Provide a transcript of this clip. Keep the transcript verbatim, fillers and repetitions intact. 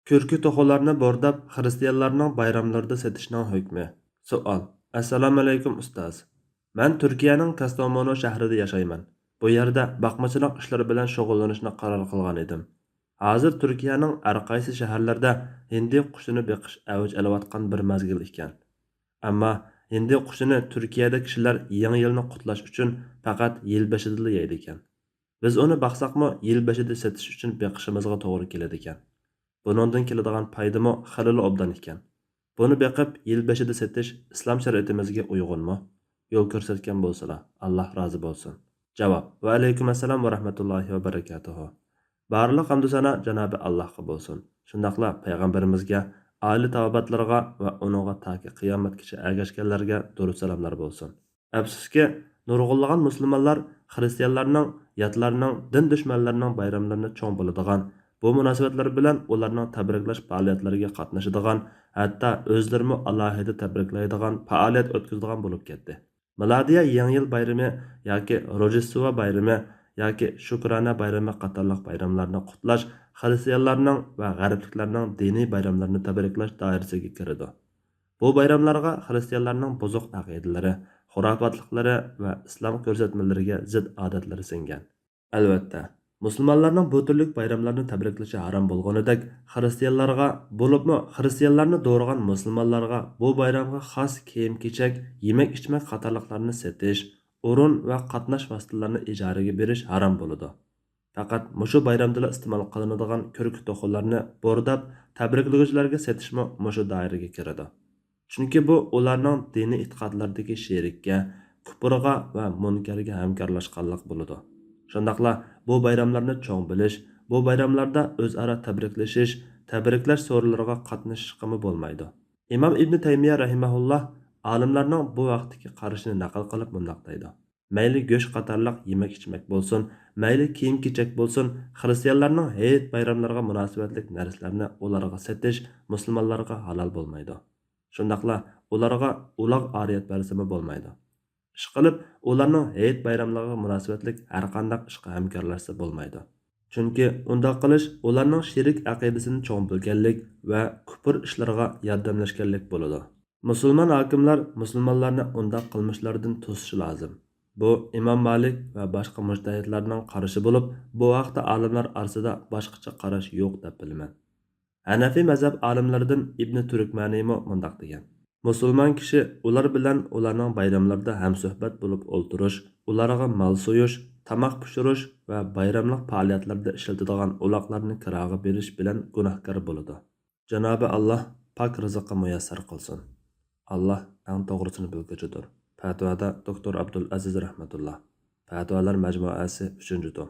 كۈركە توخۇلارنى بورداپ، خىرىستىيانلارنىڭ بايراملىرىدا سېتىشنىڭ ھۆكمى. سوئال. ئەسسالامۇئەلەيكۇم ئۇستاز. مەن تۈركىيەنىڭ كاستامونۇ شەھىرىدە ياشايمەن. بۇ يەردە باقمىچىلىق ئىشلىرى بىلەن شۇغۇللىنىشنى قارار قىلغان ئىدىم. ھازىر تۈركىيەنىڭ ھەر قايسى شەھەرلىرىدە ھىندى قۇشىنى بېقىش ئەۋج ئېلىۋاتقان بىر مەزگىل ئىكەن. ئەمما ھىندى قۇشىنى تۈركىيەدە كىشىلەر يېڭى يىلنى قۇتلاش ئۈچۈن پەقەت يىل بېشىدىلا يەيدىكەن. بىز ئۇنى باقساقمۇ، يىل بېشىدا سېتىش ئۈچۈن بېقىشىمىزغا توغرا كېلىدىكەن. بۇنىڭدىن كېلىدىغان پايدىمۇ خېلىلا ئوبدان ئىكەن. بۇنى بېقىپ، يىل بېشىدا سېتىش ئىسلام شەرىئىتىمىزگە ئۇيغۇنمۇ؟ يول كۆرسەتكەن بولسىلا، ئاللا رازى بولسۇن. جاۋاب. ۋەئەلەيكۇم ئەسسالام ۋە رەھمەتۇللاھى ۋە بەرىكاتۇھۇ. بارلىق ھەمدۇ سانا جانابى ئاللاھقا بولسۇن. شۇنداقلا پەيغەمبىرىمىزگە، ئائىلە تاۋابىئاتلىرىغا ۋە ئۇنىڭغا تاكى قىيامەتكىچە ئەگەشكەنلەرگە دۇرۇت سالاملار بولسۇن. ئەپسۇسكى، نۇرغۇنلىغان مۇسۇلمانلار خىرىستىيانلارنىڭ، ياتلارنىڭ، دىن دۈشمەنلىرىنىڭ بايراملىرىنى چوڭ بىلىدىغان، بۇ مۇناسىۋەتلەر بىلەن ئۇلارنىڭ تەبرىكلەش پائالىيەتلىرىگە قاتنىشىدىغان، ھەتتا ئۆزلىرىمۇ ئالاھىدە تەبرىكلەيدىغان پائالىيەت ئۆتكۈزىدىغان بولۇپ كەتتى. مىلادىيە يېڭى يىل بايرىمى ياكى روژدېستۋو بايرىمى ياكى شۈكرانە بايرىمى قاتارلىق بايراملارنى قۇتلاش خىرىستىيانلارنىڭ ۋە غەربلىكلەرنىڭ دىنىي بايراملىرىنى تەبرىكلەش دائىرىسىگە كىرىدۇ. بۇ بايراملارغا خىرىستىيانلارنىڭ بۇزۇق ئەقىدىلىرى، خۇراپاتلىقلىرى ۋە ئىسلام كۆرسەتمىلىرىگە زىت ئادەتلىرى سىڭگەن. ئەلۋەتتە، مۇسۇلمانلارنىڭ بۇ تۈرلۈك بايراملارنى تەبرىكلىشى ھارام بولغىنىدەك، خىرىستىيانلارغا، بولۇپمۇ خىرىستىيانلارنى دورىغان مۇسۇلمانلارغا بۇ بايرامغا خاس كىيىم-كېچەك، يېمەك-ئىچمەك قاتارلىقلارنى سېتىش، ئورۇن ۋە قاتناش ۋاسىتىلىرىنى ئىجارىگە بېرىش ھارام بولىدۇ. پەقەت مۇشۇ بايرامدىلا ئىستېمال قىلىنىدىغان كۈركە توخۇلارنى بورداپ، تەبرىكلىگۈچىلەرگە سېتىشمۇ مۇشۇ دائىرىگە كىرىدۇ. چۈنكى بۇ ئۇلارنىڭ دىنىي ئېتىقادلىرىدىكى شېرىككە، كۇپۇرغا ۋە مۇنكەرگە ھەمكارلاشقانلىق بولىدۇ. شۇنداقلا بۇ بايراملارنى چوڭ بىلىش، بۇ بايراملاردا ئۆزئارا تەبرىكلىشىش، تەبرىكلەش سورۇنلىرىغا قاتنىشىشقىمۇ بولمايدۇ. ئىمام ئىبنى تەيمىيە رەھىمەھۇللا ئالىملارنىڭ بۇ ھەقتىكى قارىشىنى نەقىل قىلىپ مۇنداق دەيدۇ: مەيلى گۆش قاتارلىق يېمەك-ئىچمەك بولسۇن، مەيلى كىيىم-كېچەك بولسۇن، خىرىستىيانلارنىڭ ھېيت بايراملىرىغا مۇناسىۋەتلىك نەرسىلەرنى ئۇلارغا سېتىش مۇسۇلمانلارغا ھالال بولمايدۇ. شۇنداقلا ئۇلارغا ئۇلاغ ئارىيەت بەرسىمۇ بولمايدۇ. ئىشقىلىپ، ئۇلارنىڭ ھېيت بايراملىرىغا مۇناسىۋەتلىك ھەرقانداق ئىشقا ھەمكارلاشسا بولمايدۇ. چۈنكى ئۇنداق قىلىش ئۇلارنىڭ شېرىك ئەقىدىسىنى چوڭ بىلگەنلىك ۋە كۇپۇر ئىشلىرىغا ياردەملەشكەنلىك بولىدۇ. مۇسۇلمان ھاكىملار مۇسۇلمانلارنى ئۇنداق قىلمىشلاردىن توسۇشى لازىم. بۇ ئىمام مالىك ۋە باشقا مۇجتەھىدلارنىڭ قارىشى بولۇپ، بۇ ھەقتە ئالىملار ئارىسىدا باشقىچە قاراش يوق دەپ بىلىمەن. ھەنەفىي مەزھەپ ئالىملىرىدىن ئىبنى تۈركمەنىيمۇ مۇنداق دېگەن: مۇسۇلمان كىشى ئۇلار بىلەن ئۇلارنىڭ بايراملىرىدا ھەمسۆھبەت بولۇپ ئولتۇرۇش، ئۇلارغا مال سويۇش، تاماق پىشۇرۇش ۋە بايراملىق پائالىيەتلەردە ئىشلىتىدىغان ئۇلاغلارنى كىراغا بېرىش بىلەن گۇناھكار بولىدۇ. جانابى ئاللا پاك رىزىققا مۇيەسسەر قىلسۇن. ئاللا ئەڭ توغرىسىنى بىلگۈچىدۇر. پەتىۋادا دوكتور ئابدۇل ئەزىز رەھمەتۇللا. پەتىۋالار مەجمۇئەسى، ئۈچىنچى توم.